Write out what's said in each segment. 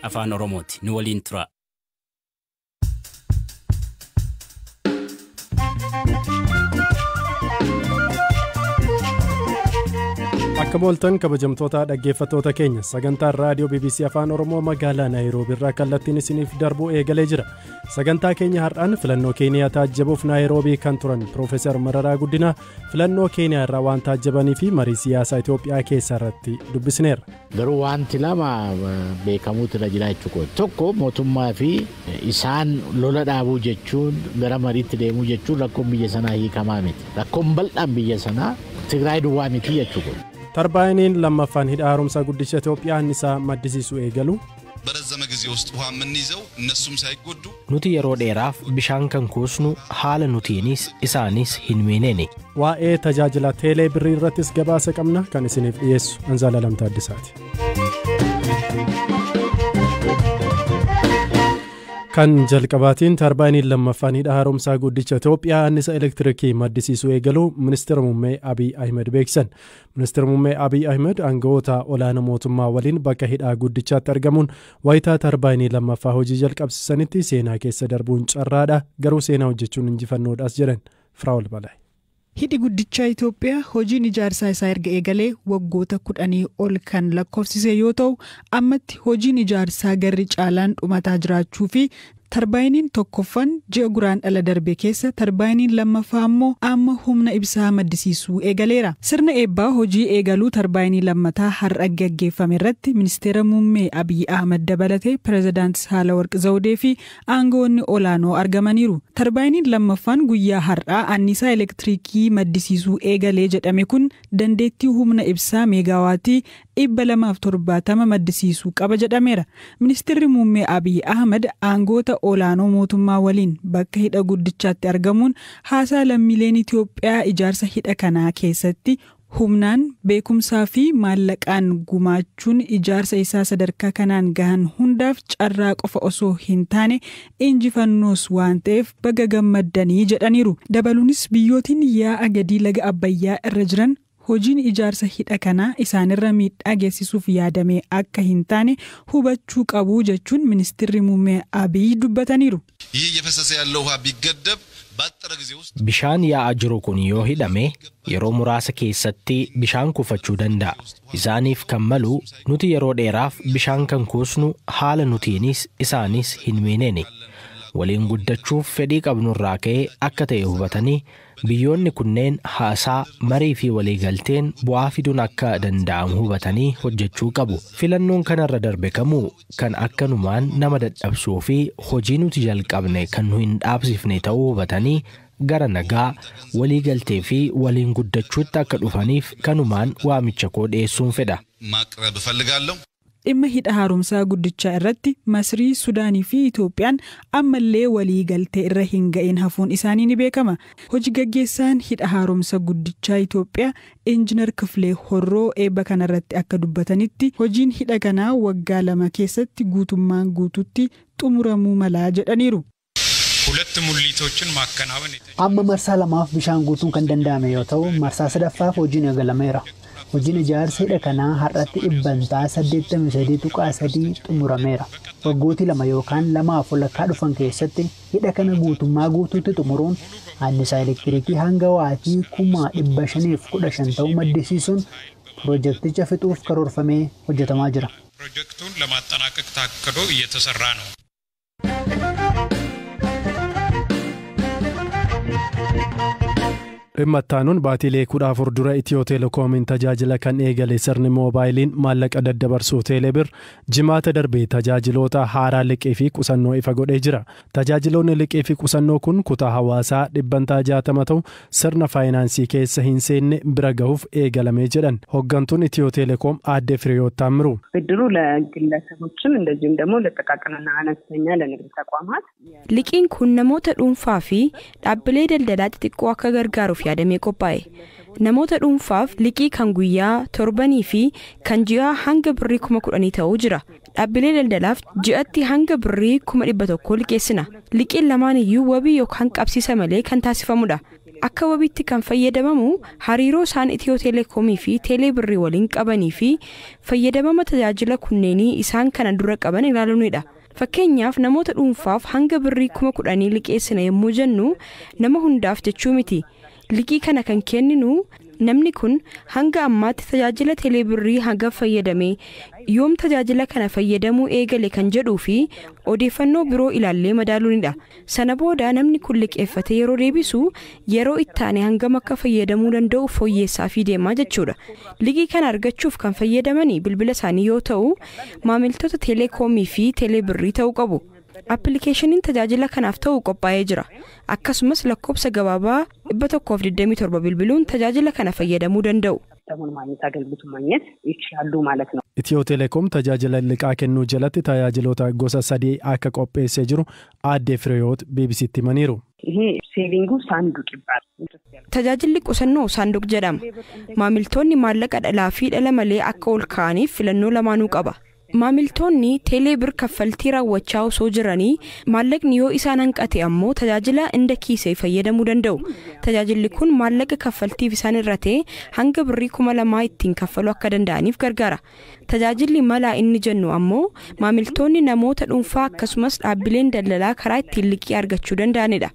Afaan Oromooti. Nu waliin tura. Akka booltan kabajamtoota dhaggeeffattoota keenya, sagantaan raadiyoo BBC Afaan Oromoo magaalaa Naayiroobii irraa kallattiin isiniif darbuu eegalee jira. Sagantaa keenya har'aan filannoo Keeniyaa taajjabuuf Naayiroobii kan turan Piroofeesar Mararaa Guddinaa filannoo Keeniyaa irraa waan taajjabanii fi marii siyaasaa Itoophiyaa keessaa irratti dubbisneerra. Garuu wanti lama beekamuutu irra jira jechuudha. Tokko, mootummaa fi isaan lola dhaabuu jechuun, gara mariitti deemuu jechuun rakkoon biyya sanaa hiikamaa miti. Rakkoon bal'aan biyya sanaa Tigraay duwwaa miti jechuudha. Tarbaayiniin lammaffaan hidha haaromsaa guddicha Itoophiyaa annisaa maddisiisuu eegalu. በረዘመ ጊዜ ውስጥ ውሃ የምንይዘው እነሱም ሳይጎዱ Nuti yeroo dheeraaf bishaan kan kuusnu haala nutiinis isaanis hin miineeni. Waa'ee tajaajila teelee birrii irrattis gabaasa qabna. Kan isiniif dhiyeessu Anzaalaa Taaddasaati. Kan jalqabaatiin, tarbaayiniin lammaffaan hidha haaromsaa guddicha Itoophiyaa annisa elektirikii maddisiisuu eegaluu ministeera muummee Abiy Ahmed beeksisan. Ministeera muummee Abiy Ahmed aangawoota olaanoo mootummaa waliin bakka hidhaa guddichaatti argamuun wayitaa tarbaayinii lammaffaa hojii jalqabsiisanitti, seenaa keessa darbuun carraadha, garuu seenaa hojjechuun injifannoodhaas jedhan. Firaa'ol Balaa. Hidhi guddicha Itoophiyaa hojiin ijaarsaa isaa erga eegalee waggoota 10 ol kan lakkoofsise yoo ta'u, ammatti hojiin ijaarsaa garri caalaan dhumataa jiraachuu fi tarbaayiniin tokkoffaan ji'a Guraandhala darbe keessa, tarbaayiniin lammaffaa ammoo amma humna ibsaa maddisiisuu eegaleera. Sirna eebbaa hojii eegaluu tarbaayinii lammataa har'a gaggeeffame irratti ministeera muummee Abiy Ahmad dabalatee pirezidaanti Saalawarq Zawudee fi aangawoonni olaanoo argamaniiru. Tarbaayiniin lammaffaan guyyaa har'aa annisaa elektiriikii maddisiisuu eegalee jedhame kun dandeettii humna ibsaa meegaawaatii 270 maddisiisuu qaba jedhameera. Ministeerri muummee Abiy Ahmad aangoota olaanoo mootummaa waliin bakka hidha guddichaatti argamuun haasaa lammiileen Itoophiyaa ijaarsa hidha kanaa keessatti humnaan, beekumsaa fi maallaqaan gumaachuun ijaarsa isaa sadarkaa kanaan gahan hundaaf carraa qofa osoo hin taane injifannoos waan ta'eef baga gammaddanii jedhaniiru. Dabaluunis biyyootiin yaa'a gadii laga Abbayyaa irra jiran hojiin ijaarsa hidha kanaa isaanirra miidhaa geessisuuf yaadame akka hin taane hubachuu qabu jechuun ministeerri muummee Abiy dubbataniiru. ይህ እየፈሰሰ ያለው ውሃ ቢገደብ ባጠረ ጊዜ ውስጥ Bishaan yaa'aa jiru kun yoo hidhame yeroo muraasa keessatti bishaan kuufachuu danda'a. Isaaniif kan malu, nuti yeroo dheeraaf bishaan kan kuusnu haala nutiinis isaanis hin miineeni. Waliin guddachuuf fedhii qabnurraa ka'ee akka ta'e hubatanii biyyoonni kunneen haasaa, marii fi waliigalteen bu'aa fiduun akka danda'amu hubatanii hojjechuu qabu. Filannoon kanarra darbe kamuu kan akkanumaan nama dadhabsuu fi hojii nuti jalqabne kan nu hin dhaabsifne ta'uu hubatanii gara nagaa, waliigaltee fi waliin guddachuutti akka dhufaniif kanumaan waamicha koo dhiyeessuun fedha. ማቅረብ እፈልጋለሁ። Dhimma hidha haaromsaa guddichaa irratti Masrii, Sudaanii fi Itoophiyaan ammallee walii galtee irra hin ga'in hafuun isaanii ni beekama. Hojii gaggeessaan hidha haaromsa guddichaa Itoophiyaa Injiinar Kifilee Horroo eebba kanarratti akka dubbatanitti, hojiin hidha kanaa waggaa 2 keessatti guutummaan guututti xumuramuu malaa jedhaniiru. ሁለት ሙሊቶችን ማከናወን Amma marsaa lamaaf bishaan guutuun kan danda'ame yoo ta'u, marsaa sadaffaaf hojiin eegalameera. Hojiin ijaarsa hidha kanaa har'atti 83.3% xumurameera. Waggootii 2 yookaan lamaaf walakkaa dhufan keessatti hidha kana guutummaa guutuutti xumuruun annisaa elektiriikii hanga waatii 515,000 ta'uu maddisiisuun piroojeekticha fixuuf karoorfamee hojjetamaa jira. ፕሮጀክቱን ለማጠናቀቅ ታቅዶ እየተሰራ ነው። Dhimma ittaanuun, baatiilee 14 dura Itiyoo Teelekoomiin tajaajila kan eegale sirni moobaayiliin maallaqa daddabarsuu Teelebir jimaata darbee tajaajiloota haaraa liqii fi qusannoo ifa godhee jira. Tajaajiloonni liqii fi qusannoo kun kutaa hawaasaa 60% ta'u sirna faayinaansii keessa hin seenne bira gahuuf eegalamee jedhan hooggantuun Itiyoo Teelekoom aadde Firiyoot Taammiruu. ብድሩ ለግለሰቦችም እንደዚሁም ደግሞ ለጥቃቅንና አነስተኛ ለንግድ ተቋማት Liqiin kun namoota dhuunfaa fi dhaabbilee daldalaa xixiqqoo akka gargaaruuf yaadamee qophaa'e. Namoota dhuunfaaf liqii kan guyyaa, torbanii fi kan ji'aa hanga birrii 10,000 ta'uu jira. Dhaabbilee daldalaaf ji'atti hanga birrii 100,000 liqeessina. Liqiin lamaan iyyuu wabii yookaan qabsiisa malee kan taasifamudha. Akka wabiitti kan fayyadamamu hariiroo isaan Itiyoo Teleekoomii fi Teelee Birrii waliin qabanii fi fayyadamama tajaajila kunneenii isaan kana dura qaban ilaaluunidha. Fakkeenyaaf namoota dhuunfaaf hanga birrii 10,000 liqeessina yommuu jennu nama hundaaf jechuu miti. Liqii kana kan kenninu namni kun hanga ammaatti tajaajila Teelee Birrii hanga fayyadame, yoom tajaajila kana fayyadamuu eegale kan jedhuu fi odeeffannoo biroo ilaallee madaaluunidha. Sana booda namni kun liqeeffatee yeroo deebisu yeroo itti aane hangam akka fayyadamuu danda'u fooyyessaa fi deemaa jechuudha. Liqii kana argachuuf kan fayyadamanii bilbila isaanii yoo ta'u, maamiltoota Teeleekoomii fi Teelee Birrii ta'uu qabu. Appilikeeshiniin tajaajila kanaaf ta'u qophaa'ee jira. Akkasumas lakkoofsa gabaabaa 127 bilbiluun tajaajila kana fayyadamuu danda'u. Itiyoo Teleekoom tajaajila liqaa kennuu jalatti tajaajiloota gosa sadii akka qopheessee jiru aadde Fireewoot BBCtti himaniiru. Tajaajilli qusannoo saanduq jedhama. Maamiltoonni maallaqa dhalaa fi dhala malee akka ol kaa'aniif filannoo lamaanuu qaba. Maamiltoonni Teelee Bir kaffaltii raawwachaa osoo jiranii maallaqni yoo isaan hanqate ammoo tajaajila inda kiisee fayyadamuu danda'u. Tajaajilli kun maallaqa kaffaltiif isaan irratee hanga birrii 2,000 ittiin kaffaluu akka danda'aniif gargaara. Tajaajilli malaa inni jennu ammoo maamiltoonni namoota dhuunfaa akkasumas dhaabbileen daldalaa karaa ittiin liqii argachuu danda'anidha.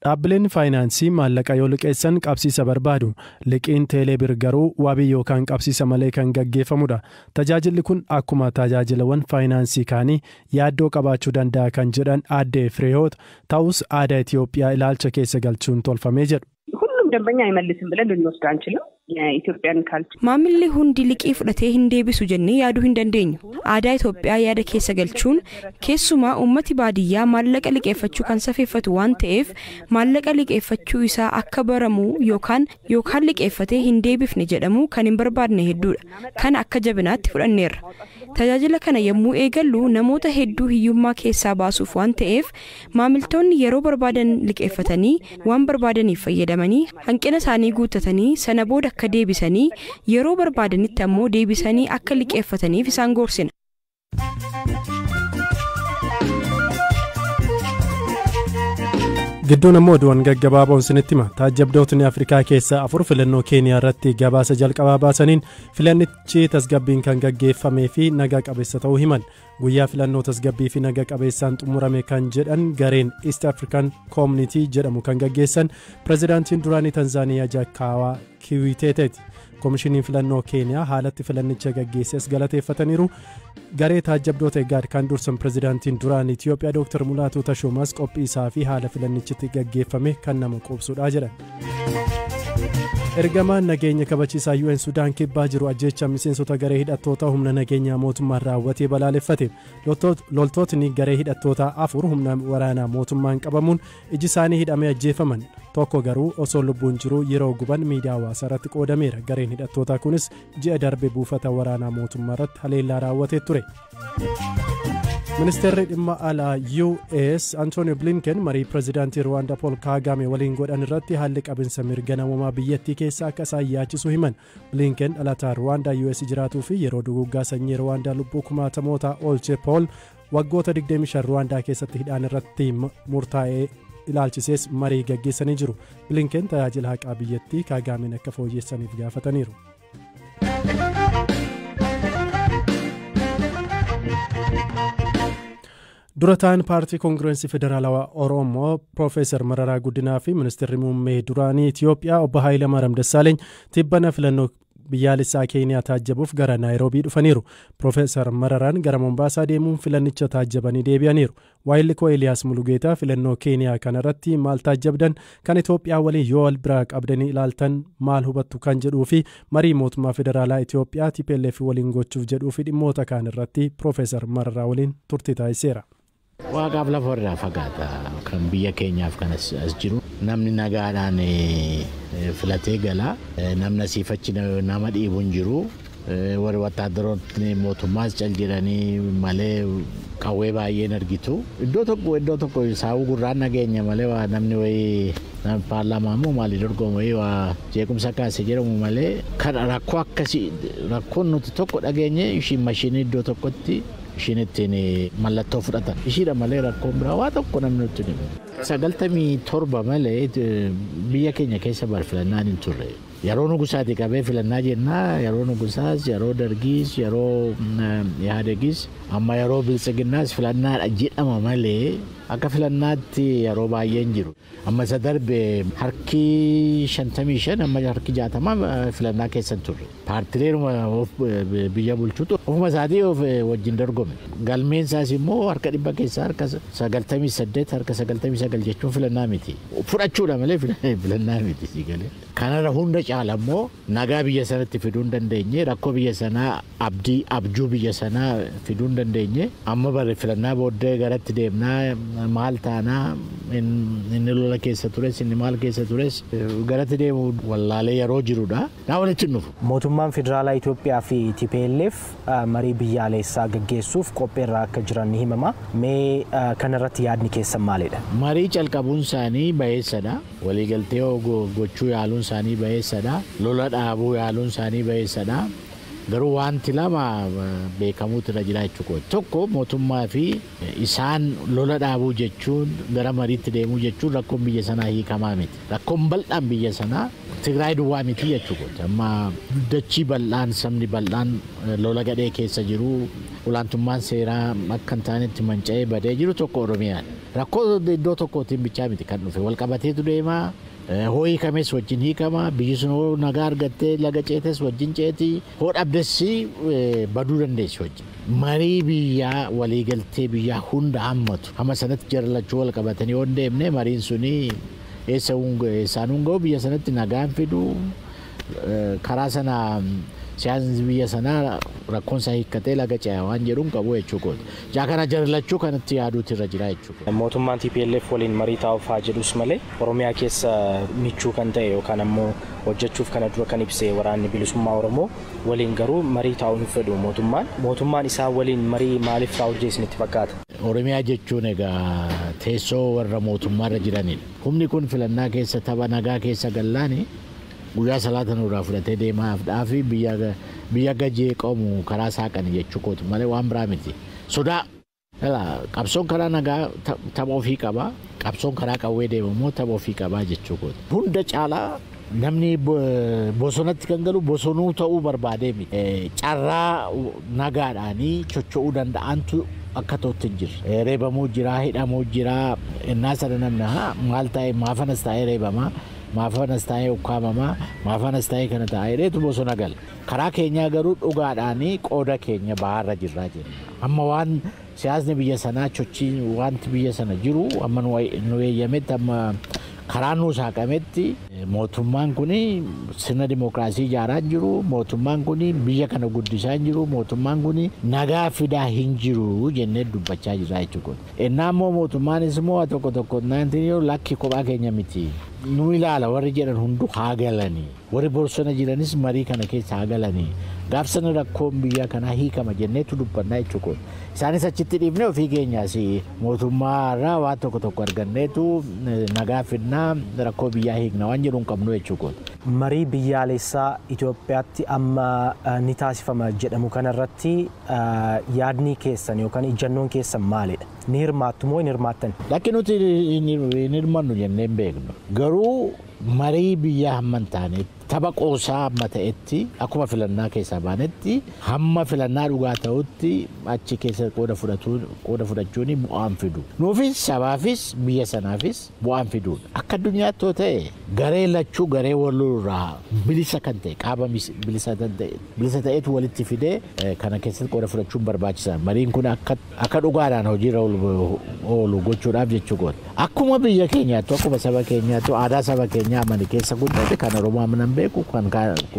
Dhaabbileen faayinaansii maallaqa yoo liqeessan qabsiisa barbaadu. Liqiin Teelee Bir garuu wabii yookaan qabsiisa malee kan gaggeeffamudha. Tajaajilli kun akkuma tajaajilawwan faayinaansii kaanii yaaddoo qabaachuu danda'a kan jedhan aadde Fireewoot, ta'us aadaa Itiyoophiyaa ilaalcha keessa galchuun tolfamee jedhu. ሁሉም ደንበኛ አይመልስም ብለን ልንወስድ አንችልም። የኢትዮጵያን ካልቸር Maamilli hundi liqii fudhatee hin deebisu jennee yaaduu hin dandeenyu. Aadaa Itoophiyaa yaada keessa galchuun keessumaa uummati baadiyyaa maallaqa liqeeffachuu kan safeeffatu waan ta'eef maallaqa liqeeffachuu isaa akka baramu yookaan liqeeffatee hin deebifne jedhamu kan hin barbaadne hedduudha. Kana akka jabinaatti fudhanneerra. Tajaajila kana yommuu eegallu namoota hedduu hiyyummaa keessaa baasuuf waan ta'eef maamiltoonni yeroo barbaadan liqeeffatanii waan barbaadaniif fayyadamanii hanqina isaanii guuttatanii sana booda akka deebisanii yeroo barbaadanitti ammoo deebisanii akka liqeeffataniif isaan gorsina. Gidduun ammoo oduuwwan gaggabaaboon isinitti hima. Taajjabdootni Afrikaa keessaa 4 filannoo Keeniyaa irratti gabaasa jalqabaa baasaniin filannichi tasgabbiin kan gaggeeffamee fi nagaa qabeessa ta'uu himan. Guyyaa filannoo tasgabbii fi nagaa qabeessaan xumurame kan jedhan gareen East African Community jedhamu kan gaggeessan pirezidaantiin duraanii Tanzaaniyaa Jakkaawaa Kiwiteeteeti. Komishiniin filannoo Keeniyaa haalatti filannicha gaggeesses galateeffataniiru. Garee taajjabdoota Egaad kan dursan pirezidaantiin duraanii Itiyoophiyaa Dr. Mulaatuu Tashoomaas qophii isaa fi haala filannichitti gaggeeffame kan nama quubsudha jedhan. Ergamaan nageenya kabachiisaa UN Sudaan kibbaa jiru ajjeechaa miseensota garee hidhattoota humna nageenyaa mootummaan raawwatee balaaleffate. Loltootni garee hidhattoota 4 humna waraanaa mootummaan qabamuun iji isaanii hidhamee ajjeefaman. Tokko garuu osoo lubbuun jiru yeroo guban miidiyaa hawaasaa irratti qoodameera. Gareen hidhattootaa kunis ji'a darbe buufata waraanaa mootummaa irratti haleellaa raawwatee ture. Ministeerri dhimma alaa US Antonio Blinken marii pirezidaantii Ruwaandaa Paul Kagame waliin godhan irratti haalli qabinsa mirga namoomaa biyyattii keessaa akka isaan yaachisu himan. Blinken dhalataa Ruwaandaa US jiraatuu fi yeroo duguuggaa sanyii Ruwaandaa lubbuu kumaatamoota oolche Paul waggoota 25 Ruwaandaa keessatti hidhaan irratti murtaa'ee ilaalchisees marii gaggeessanii jiru. Blinken tajaajila haqaa biyyattii Kagameen akka fooyyessaniif gaafataniiru. Durataan paartii Koongirensii Federaalawaa Oromoo Piroofeesar Mararaa Guddinaa fi Ministeerri Muummee duraanii Itiyoophiyaa Obbo Hayilamaariyaam Dassaaleeny tibbana filannoo biyyaalessaa Keeniyaa taajjabuuf gara Naayiroobii dhufaniiru. Piroofeesar Mararaan gara Mombaasaa deemuun filannicha taajjabanii deebi'aniiru. Waayilli koo Eeliyaas Mulugeetaa filannoo Keeniyaa kanarratti maal taajjabdan, kan Itoophiyaa waliin yoo wal biraa qabdanii ilaaltan maal hubattu kan jedhuu fi marii mootummaa federaalaa Itoophiyaa TPLF waliin gochuuf jedhuu fi dhimmoota kaan irratti Piroofeesar Mararaa waliin turtii taasiseera. Waaqaaf lafa irraa fagaata kan biyya keenyaaf kan as jiru. Namni nagaadhaan filatee gala. Namni asiifachi nama dhiibu hin jiru. Warri wattaadaroonni mootummaas cal jedhanii malee qawwee baay'een argitu. Iddoo tokko saawuu gurraan nageenya malee waa namni wayii paarlaamaa immoo maalii dorgomu wayii waa jeequmsa kaase jedhamu malee kan rakkoo akkasii rakkoon nuti tokko dhageenye ishiin mashiinii iddoo tokkotti Ishiin ittiin mallattoo fudhatan. Ishiidha malee rakkoon biraa waa tokko namni nutti himu. 97 malee biyya keenya keessa filannaan hin turre. Yeroo nugusaati qabee filannaa jennaa, yeroo nugusaas, yeroo dargiis, yeroo Ihaadegis, amma yeroo biltsiginnaas filannaadha jedhama malee akka filannaatti yeroo baay'een jiru. Amma isa darbe harki 55 amma harki 60 filannaa keessa hin turre. Paartileen biyya bulchuutu ofuma isaatii of wajjin dorgome. Galmeen isaas immoo harka 100 keessaa harka 98 harka 99 jechuun filannaa miti. Fudhachuudha malee filannaa miti si galee. Kanarra hunda caala immoo nagaa biyya sanatti fiduu hin dandeenye, rakkoo biyya sanaa abdii abjuu biyya sanaa fiduu hin dandeenye. Amma bare filannaa booddee garatti deemnaa maal taanaa inni lola keessa tures inni maal keessa tures garatti deemu wallaalee yeroo jirudha. Naa walitti hin dhufu. Mootummaan Federaalaa Itoophiyaa fi TPLF marii biyyaalessaa gaggeessuuf qopheerra akka jiran ni himama. Mee kanarratti yaadni keessan maalidha? Marii calqabuun isaanii bayeessadha. Waliigaltee gochuu yaaluun isaanii bayeessadha. Lola dhaabuu yaaluun isaanii bayeessadha. Garuu wanti lama beekamuutu irra jira jechuudha. Tokko mootummaa fi isaan lola dhaabuu jechuun gara mariitti deemuu jechuun rakkoon biyya sanaa hiikamaa miti. Rakkoon bal'aan biyya sanaa Tigraay duwwaa miti jechuudha. Amma dachii bal'aan sabni bal'aan lola gadhee keessa jiru olaantummaan seeraa akka hin taanetti manca'ee badee jiru tokko Oromiyaadha. Rakkoo iddoo tokkootiin bichaa miti kan dhufe wal qabateetu deema. Hoo hiikames wajjin hiikama, biyyi sun hoo nagaa argattee laga ceetes wajjin ceeti, hoo dhabdes baduu dandeessi wajjin. Marii biyyaa waliigaltee biyyaa hunda hammatu. Hamma sanatti jara lachuu wal qabatanii yoo hin deemne mariin suni eessaan hin ga'u biyya sanatti nagaan fidu karaa sana siyaasni biyya sanaa rakkoon isaa hiikkatee laga ce'a waan jedhuun qabu jechuudha. Jaa kana jara lachuu kanatti yaaduutu irra jira jechuudha. Mootummaan TPLF waliin marii taa'uuf haa jedhus malee Oromiyaa keessa michuu kan ta'e yookaan ammoo hojjechuuf kana dura kan ibse waraanni bilisummaa Oromoo waliin garuu marii taa'uu hin fedhu mootummaan. Mootummaan isaa waliin marii maaliif taa'u isinitti fakkaata? Oromiyaa jechuun egaa teessoo warra mootummaarra jiranidha. Humni kun filannaa keessa tapha nagaa keessa gallaani guyyaa salaata nurraa fudhatee deemaaf dhaafi biyya gajee qabu karaa saaqani jechuu kooti malee waan biraa miti. Sodaa qabsoon karaa nagaa tapha ofii qaba. Qabsoon karaa qawwee deemu immoo tapha ofii qabaa jechuu kooti. Hunda caalaa namni bosonatti kan galu bosonuu ta'uu barbaadee miti. Carraa nagaadhaanii socho'uu danda'antu akka ta'utti hin jirre. Reebamuu jira, hidhamuu jira. Innaa sana namni maal ta'e maafanas ta'ee reebamaa. Maafanas taa'ee ukkaamamaa, maafanas taa'ee kana taa'ee dheetu bosona gala. Karaa keenyaa garuu dhugaadhaanii qooda keenya bahaarra jirraa jenna. Amma waan siyaasni biyya sanaa sochiin wanti biyya sana jiru amma nu eeyyametti amma karaa nu saaqametti mootummaan kun sirna dimookiraasii ijaaraa jiru, mootummaan kun biyya kana guddisaa jiru, mootummaan kun nagaa fidaa hin jiru jennee dubbachaa jirra jechuudha. Innaa immoo mootummaanis immoo tokko tokko naantiin lakki kophaa keenya miti. Nu ilaala warri jedhan hundu haa galanii. Warri bosona jiranis marii kana keessa haa galanii. Gaafsana rakkoon biyya kanaa hiikama jenneetu dubbannaa jechuudha. Isaanis achitti dhiifnee ofii keenyaas mootummaarraa waan tokko tokko arganneetu nagaa fidnaa rakkoo biyyaa hiikna waan jedhu hin qabnu jechuudha. Marii biyyaalessaa Itoophiyaatti amma ni taasifama jedhamu kanarratti yaadni keessan yookaan ijjannoon keessan maalidha? Ni hirmaattu moo hin hirmaattan? Lakki nuti hin hirmaannu jennee hin beeknu. Garuu marii biyyaa hamma hin taanetti tapha qoosaa hamma ta'etti akkuma filannaa keessaa baanetti hamma filannaa dhugaa ta'utti achi keessa qooda fudhachuun bu'aan fidu. Nuufis sabaafis biyya sanaafis bu'aan fiduudha. Akka addunyaatti yoo ta'e garee lachuu garee walirraa bilisa kan ta'e qaama bilisa ta'etu walitti fidee kana keessatti qooda fudhachuun barbaachisaa. Mariin kun akka dhugaadhaan hojiirra oolu gochuudhaaf jechuu goota. Akkuma biyya keenyaattu akkuma saba keenyaattu aadaa saba keenyaa amani keessa guddate kan Oromoo amanan beeku kan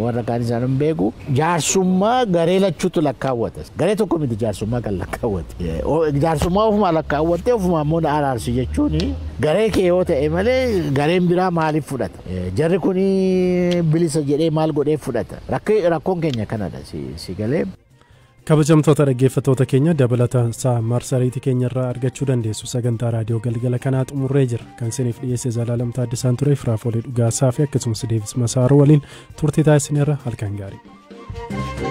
warra kaan isaan hin beeku jaarsummaa garee lachuutu lakkaawwata. Garee tokko miti jaarsummaa kan lakkaawwate. Jaarsummaa ofumaa lakkaawwattee ofumaa immoo na araarsi jechuun garee kee yoo ta'e malee gareen biraa maaliif fudhata? Jarri kun bilisa jedhee maal godhee fudhata? Rakkoon keenya kanadha si galee. Kabajamtoota dhaggeeffattoota keenya dabalataan isaa marsariitii keenya irraa argachuu dandeessu. Sagantaa raadiyoo galgala kanaa xumurree jira. Kan isiniif dhiyeesse Zalaalam Taaddasaan ture, Firaafolee Dhugaasaa fi akkasumas Deevis Masaaroo waliin turtii taasisneerra. Halkan gaarii.